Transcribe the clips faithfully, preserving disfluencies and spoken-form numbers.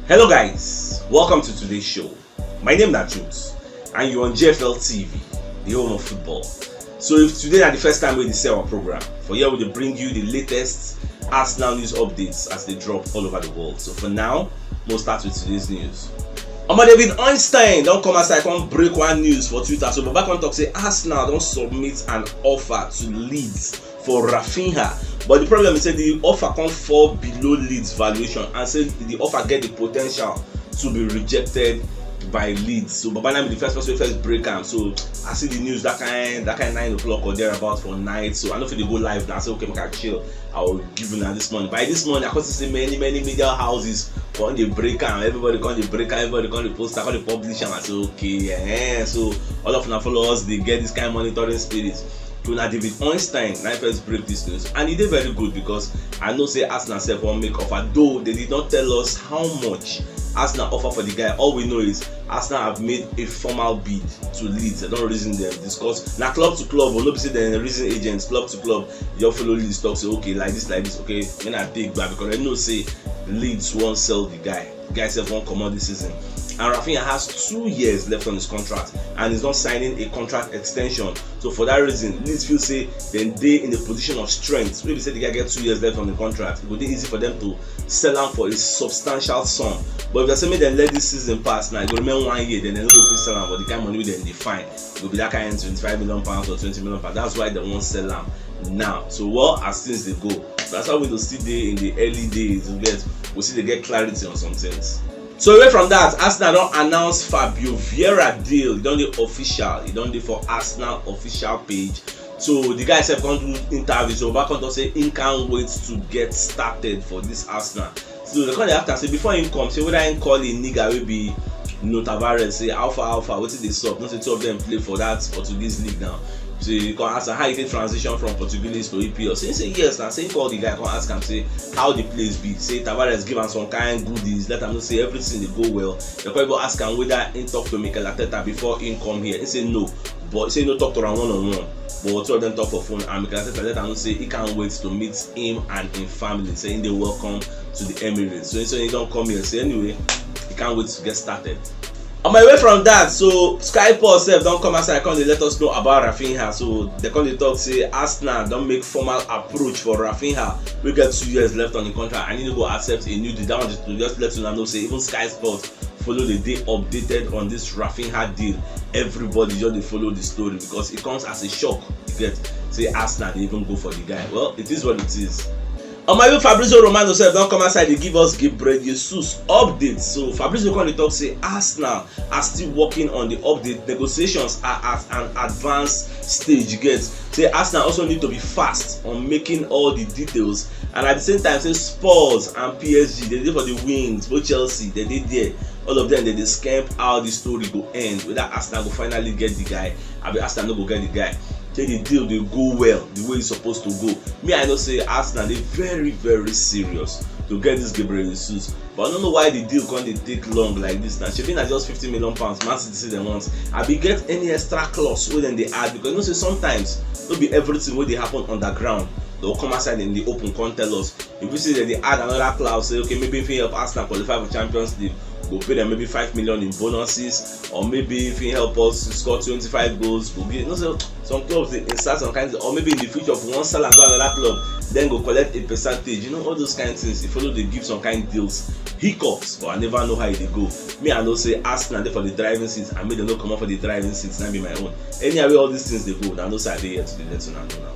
Hello guys, welcome to today's show. My name na Jules and you're on G F L T V, the home of football. So if today na the first time wey you dey see our program, for here we dey bring you the latest Arsenal news updates as they drop all over the world. So for now, we'll start with today's news. Omo, David Ornstein don come outside come break one news for Twitter. So Baba come talk say Arsenal don submit an offer to Leeds for Raphinha, but the problem is say the offer come fall below Leeds valuation and say the offer get the potential to be rejected by Leeds. So Baba na be the first person wey first break am. So I see the news that kind that kind nine o'clock or thereabout for night. So I no fit dey go live now. Say okay, make I chill. I will give una this morning. By this morning, I come see say many many media houses come dey break am. Everybody come dey break am. Everybody come dey post am. Come dey publish am. I say okay, eh. So all of una followers dey get this kind monitoring spirit. So na David Ornstein na first break this news, and e dey very good because I know say Arsenal sef wan make offer, though they did not tell us how much Arsenal offer for the guy. All we know is Arsenal have made a formal bid to Leeds. I don reason them discuss na club to club, but no be say dem reason agents club to club. You just follow Leeds talk say okay like this like this, okay, when I take back because I know say Leeds wan sell the guy. Guy sef wan comot this season, and Raphinha has two years left on his contract and he's not signing a contract extension. So for that reason, Leeds feel say dem dey in a position of strength wey be say the guy get two years left on the contract. E go dey easy for them to sell am for a substantial sum. But if dem say make dem let this season pass now, e go remain one year, then dem no go fit sell am for the kind money wey dem dey find. E go be that kind twenty-five million pounds or twenty million pounds. That's why dem wan sell am now. So well, as things dey go, that's how we go still dey in the early days. We get we still dey get clarity on some things. So away from that, Arsenal don announce Fabio Vieira deal. E don dey official. E don dey for Arsenal official page. So the guy sef come do interview. So Baba come talk say he can't wait to get started for this Arsenal. So they come dey ask am say before he come, say whether he call him nigga wey be Nuno Tavares say how far how far wetin dey sup. No say two of them play for that Portuguese league now. So you come ask am how you take transition from Portuguese to E P L. So he say yes na. Say he call the guy come ask am say how the place be. Say Tavares give am some kind goodies, let am know say everything dey go well. They come even ask am whether he talk to Mikel Arteta before he come here. He say no, but he say he no talk to am one on one. But two of them talk for phone and Mikel Arteta let am know say he can't wait to meet him and him family. Say he dey welcome to the Emirates. So he say he don come here. Say anyway, he can't wait to get started. On my way from that, so Sky Sports sef don come outside come dey let us know about Raphinha. So they come dey talk say Arsenal don make formal approach for Raphinha wey get two years left on the contract and he no go accept a new deal. That one just to just let una know say even Sky Sports follow dey dey updated on this Raphinha deal. Everybody just dey follow the story because it comes as a shock. You get say Arsenal dey even go for the guy. Well, it is what it is. On my way, Fabrizio Romano sef don come outside dey give us Gabriel Jesus update. So Fabrizio come dey talk say Arsenal are still working on the update. Negotiations are at an advanced stage. You get say Arsenal also need to be fast on making all the details, and at the same time say Spurs and P S G dey dey for the wings, both Chelsea dey dey there. All of them dey dey scamp how the story go end, whether Arsenal go finally get the guy abi Arsenal no go get the guy. Say the deal dey go well the way e suppose to go. Me I know say Arsenal dey very very serious to get this Gabriel Jesus, but I no know why the deal come dey take long like this. Na shebi na just fifty million pounds Man City say dem want. Abi get any extra clause wey dem dey add, because you know say sometimes no be everything wey dey happen underground dey come outside in the open come tell us. If you see dem dey add another clause say okay, maybe if he help Arsenal qualify for Champions League, go pay them maybe five million in bonuses, or maybe if he help us score twenty-five goals, go give, you know, so some clubs dey insert some kind of, or maybe in the future if we wan sell am go another club, then go collect a percentage. You know, all those kind of things. If follow dey give some kind of deals, hiccups, but I never know how e dey go. Me I know say Arsenal dey for the driving seat, and me dem no comot for the driving seat. Na be my own. Anyhow wey all these things dey go, na no say I dey here to dey let una know now.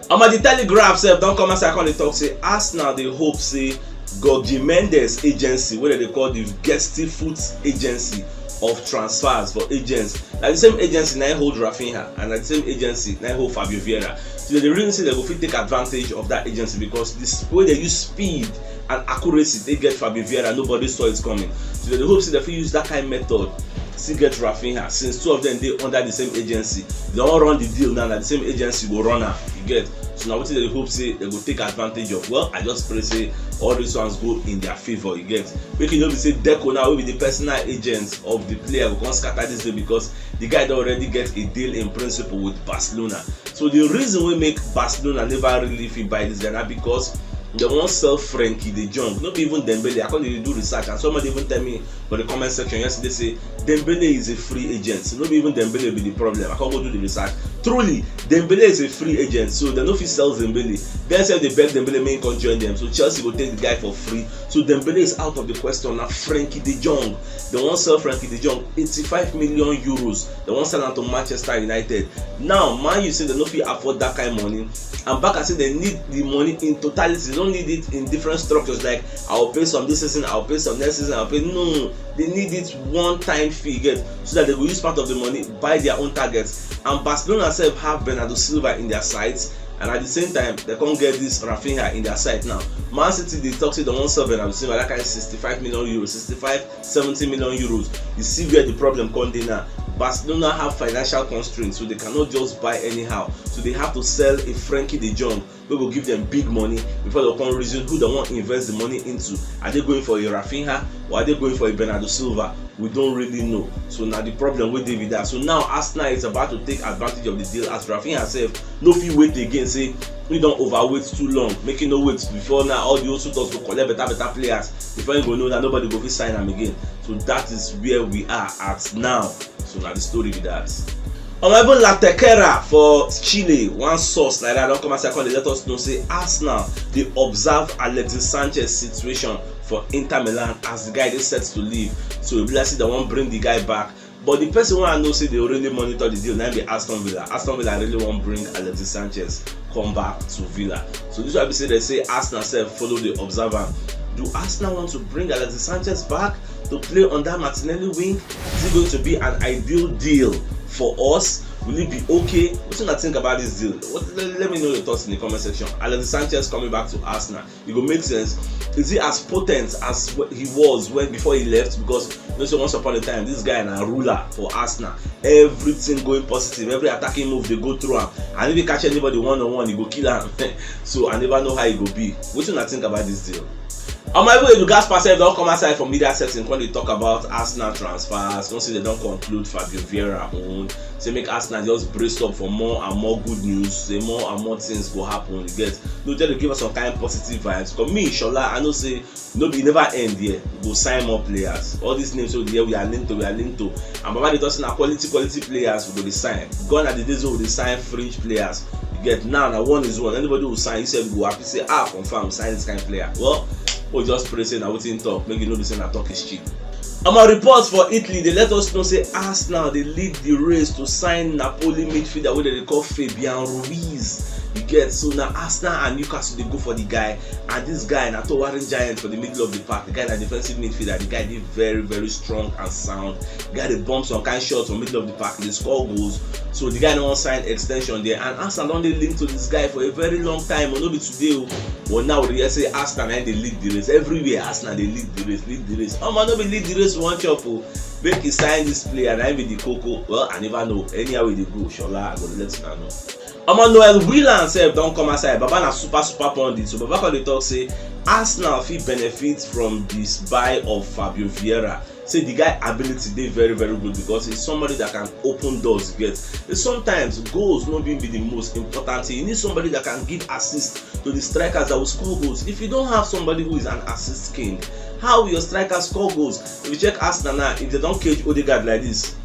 Omo, the Telegraph sef don come outside come dey talk say Arsenal dey hope say Gogi Mendes agency, wey dem dey call the Gestifoot agency of transfers for agents, na the same agency na im hold Raphinha and na the same agency na im hold Fabio Vieira. So the reason say dem go fit take advantage of that agency because the way dem use speed and accuracy take get Fabio Vieira, nobody saw it coming. So dem dey hope say dem fit use that kind method still get Raphinha, since two of them dey under the same agency. They wan run the deal now, na the same agency go run am. You get? So na wetin dem dey hope say dem go take advantage of. Well, I just pray say all these ones go in their favour. You get? Make e no be say Deco now, wey be the personal agent of the player, go come scatter this deal because the guy don already get a deal in principle with Barcelona. So the reason wey make Barcelona never really fit buy this guy na because They wan sell Frenkie de Jong. No be even Dembele. I come dey do research and somebody even tell me for the comment section yesterday say Dembele is a free agent. So no be even Dembele be the problem. I come go do the research. Truly, Dembele is a free agent. So they no fit sell Dembele. Dem sef dey beg Dembele make he come join them. So Chelsea go take the guy for free. So Dembele is out of the question. Na Frenkie de Jong. They wan sell Frenkie de Jong eighty-five million euros. They wan sell am to Manchester United. Now, Man U say they no fit afford that kind money. And Barca say they need the money in totality. They don't need it in different structures like, "I'll pay some this season, I'll pay some next season, I'll pay." No, they need it one time fee, get, so that they go use part of the money, buy their own targets. And Barcelona sef have Bernardo Silva in their sights, and at the same time, they come get this Rafinha in their sight now. Man City dey talk say they wan sell Bernardo Silva, that kind sixty-five million euro, sixty-five, seventy million euros. You see where the problem come dey now. Barcelona have financial constraints, so they cannot just buy anyhow. So they have to sell a Frenkie de Jong wey go give them big money before they come reason who they wan invest the money into. Are they going for a Rafinha or are they going for a Bernardo Silva? We don't really know. So now the problem wey dey be that. So now Arsenal is about to take advantage of the deal, as Rafinha sef no fit wait again, say he don overwait too long, make he no wait before now all the old suitors go collect better better players before he go know that nobody go fit sign am again. So that is where we are at now. So now the story be that. Omo, even La Tequera for Chile, one source like that don come outside come dey let us know say Arsenal dey observe Alexis Sanchez situation for Inter Milan as the guy dey set to leave. So e be like say they wan bring the guy back. But the person wey I know say dey really monitor the deal na im be Aston Villa. Aston Villa really wan bring Alexis Sanchez come back to Villa. So this one be say they say Arsenal sef follow dey observe am. Do Arsenal want to bring Alexis Sanchez back to play on that Martinelli wing? Is it going to be an ideal deal for us? Will it be okay? What do you think about this deal? What, let, let me know your thoughts in the comment section. Alexis Sanchez coming back to Arsenal, it go make sense. Is he as potent as wh- he was when before he left? Because you know say once upon a time this guy na ruler for Arsenal. Everything going positive, every attacking move they go through him. And if he catch anybody one on one, he go kill him. So I never know how he go be. What do you think about this deal? Omo, even Edu Gaspar sef don come outside for media setting come dey talk about Arsenal transfers. Come say they don conclude Fabio Vieira own. Say make Arsenal just brace up for more and more good news. Say more and more things go happen. You get, no, just dey give us some kind positive vibes. Come me, Shola, I know say no be never end here. We go sign more players. All these names wey we dey hear, we are linked to, we are linked to. And Baba dey talk say na quality quality players we go dey sign. Gone are the days wey we dey sign fringe players. You get, now na one is one. Anybody who sign, you sef go happy say, "Ah, confirm, sign this kind player." Well, we just pray say na wetin talk, make you know the say na talk is cheap. Omo, reports for Italy dey let us know say Arsenal dey lead the race to sign Napoli midfielder wey dem dey call Fabian Ruiz. You get, so na Arsenal and Newcastle dey go for the guy, and this guy na towering giant for the middle of the park. The guy na defensive midfielder. The guy dey very very strong and sound. The guy dey bomb some kind shots from middle of the park. He dey score goals. So the guy no wan sign extension there, and Arsenal don dey linked to this guy for a very long time. Oh, no be today o. But now we dey hear say Arsenal na im dey lead the race. Everywhere Arsenal dey lead the race, lead the race. Omo, no be lead the race we wan chop o. Make he sign this player, na im be the koko. Well, I never know. Anyhow we dey go, Shola, I go let una know. Omo, Noel Whelan sef don come outside. Baba na super super pundit. So Baba come dey talk say Arsenal fit benefit from this buy of Fabio Vieira. Say the guy ability dey very very good because he's somebody that can open doors. You get, sometimes goals no be be the most important thing. You need somebody that can give assist to the strikers that will score goals. If you don't have somebody who is an assist king, how will your strikers score goals? If you check Arsenal now, if they don cage Odegaard like this,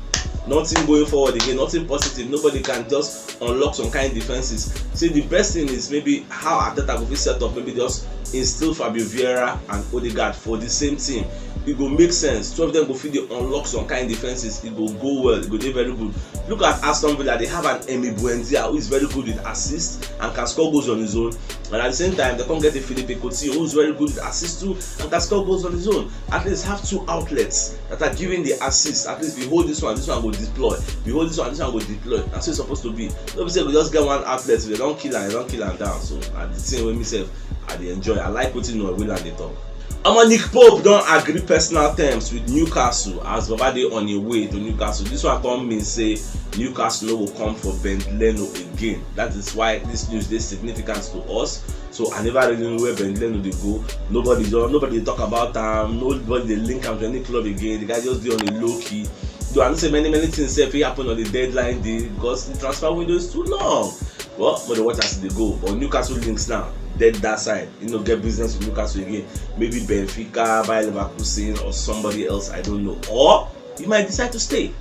nothing going forward again, nothing positive. Nobody can just unlock some kind defenses. Say the best thing is maybe how Arteta go fit set up, maybe just instill Fabio Vieira and Odegaard for the same team. It go make sense. Two of them go fit dey unlock some kind defenses. It go go well. It go dey very good. Look at Aston Villa. They have an Emi Buendia who is very good with assists and can score goals on his own. And at the same time, they come get a Philippe Coutinho who is very good with assists too and can score goals on his own. At least have two outlets that are giving the assists. At least behold this one, this one go deploy. Behold this one, this one go deploy. That's what it's supposed to be. No be say we just get one outlet, we don kill am, we don kill am down. So na the thing wey me sef I dey enjoy. I like wetin Noel Whelan dey talk. Omo, Nick Pope don agree personal terms with Newcastle as Baba dey on im way to Newcastle. This one come mean say Newcastle no go come for Ben Leno again. That is why this news dey significant to us. So I never really know where Ben Leno dey go. Nobody don, nobody dey talk about am. Nobody dey link am to any club again. The guy just dey on a low key. Though I know say many many things sef fit happen on the deadline day because the transfer window is too long. Well, but the watch as e dey go. But Newcastle links now. dead that side. You know, get business with Newcastle again. Maybe Benfica, Bayer Leverkusen, or somebody else. I don't know. Or he might decide to stay.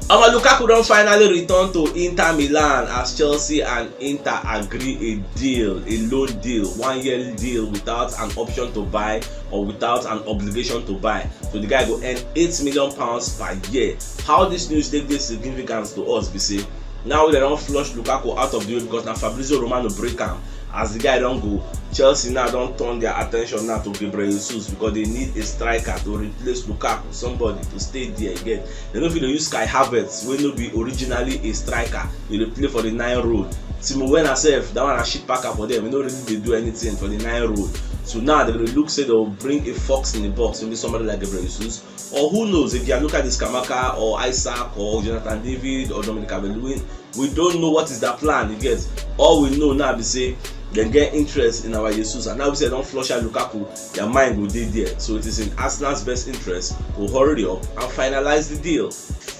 Our Lukaku don finally return to Inter Milan as Chelsea and Inter agree a deal, a loan deal, one yearly deal without an option to buy or without an obligation to buy. So the guy go earn eight million pounds per year. How this news take dey significant to us be say now dem don flush Lukaku out of the way because na Fabrizio Romano break am. As the guy don go, Chelsea now don turn their attention now to Gabriel Jesus because they need a striker to replace Lukaku, somebody to stay there again. They no fit dey use Kai Havertz wey no be originally a striker, dey dey play for the nine role. Timo Werner sef, that one na shit packer for them. He no really dey do anything for the nine role. So now they dey look say they will bring a fox in the box, maybe somebody like Gabriel Jesus, or who knows, if Gianluca Scamacca or Isak or Jonathan David or Dominic Calvert-Lewin, we don't know what is their plan. You get, all we know now be say dem get interest in our Jesus, and now we say don flush out Lukaku, their mind go dey there. So it is in Arsenal's best interest to hurry up and finalize the deal.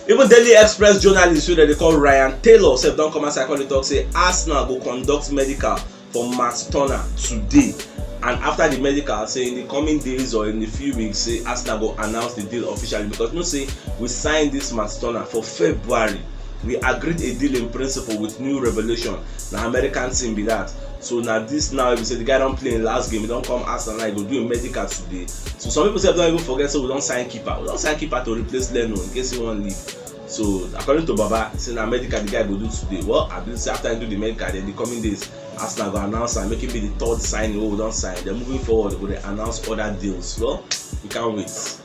Even Daily Express journalist wey dem dey call Ryan Taylor sef don come outside come dey talk say Arsenal go conduct medical for Matt Turner today, and after the medical, say in the coming days or in a few weeks, say Arsenal go announce the deal officially because you know say we signed this Matt Turner for February. We agreed a deal in principle with New Revelation. Na American team be that. So na this now, if you say the guy don play in last game, he don come Arsenal now, he go do a medical today. So some people sef don even forget say we don sign keeper. We don sign keeper to replace Leno in case he wan leave. So according to Baba, say na medical the guy go do today. Well, I believe say after he do the medical, then the coming days, Arsenal go announce am, make it be the third signing wey we don sign. Then moving forward, we go dey announce other deals. Well, we can't wait.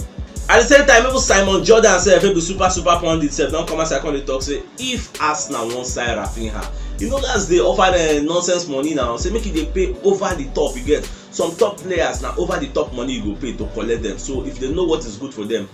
At the same time, even Simon Jordan sef, wey be super super pundit sef, don come outside come dey talk say if Arsenal wan sign Raphinha, you know as they offer the nonsense money now, say make e dey pay over the top. You get, some top players na over the top money you go pay to collect them. So if they know what is good for them,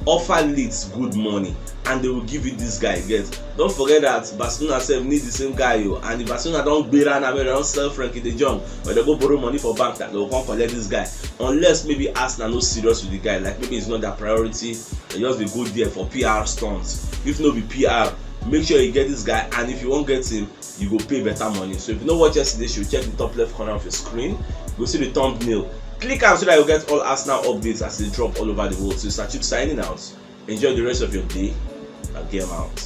offer Leeds good money and they will give you this guy. You get, don't forget that Barcelona sef need the same guy o, and if Barcelona don gbera now, wey dem don sell Frenkie de Jong, or dem go borrow money for bank, that dem go come collect this guy, unless maybe Arsenal no serious with the guy, like maybe it's not their priority, dem just dey go there for P R stunts. If no be P R, make sure you get this guy, and if you wan get him, you go pay better money. So if you no watch yesterday show, check the top left corner of your screen, you go see the thumbnail. Click am so that you get all Arsenal updates as they drop all over the world. So Sachuk signing out. Enjoy the rest of your day. Now game out.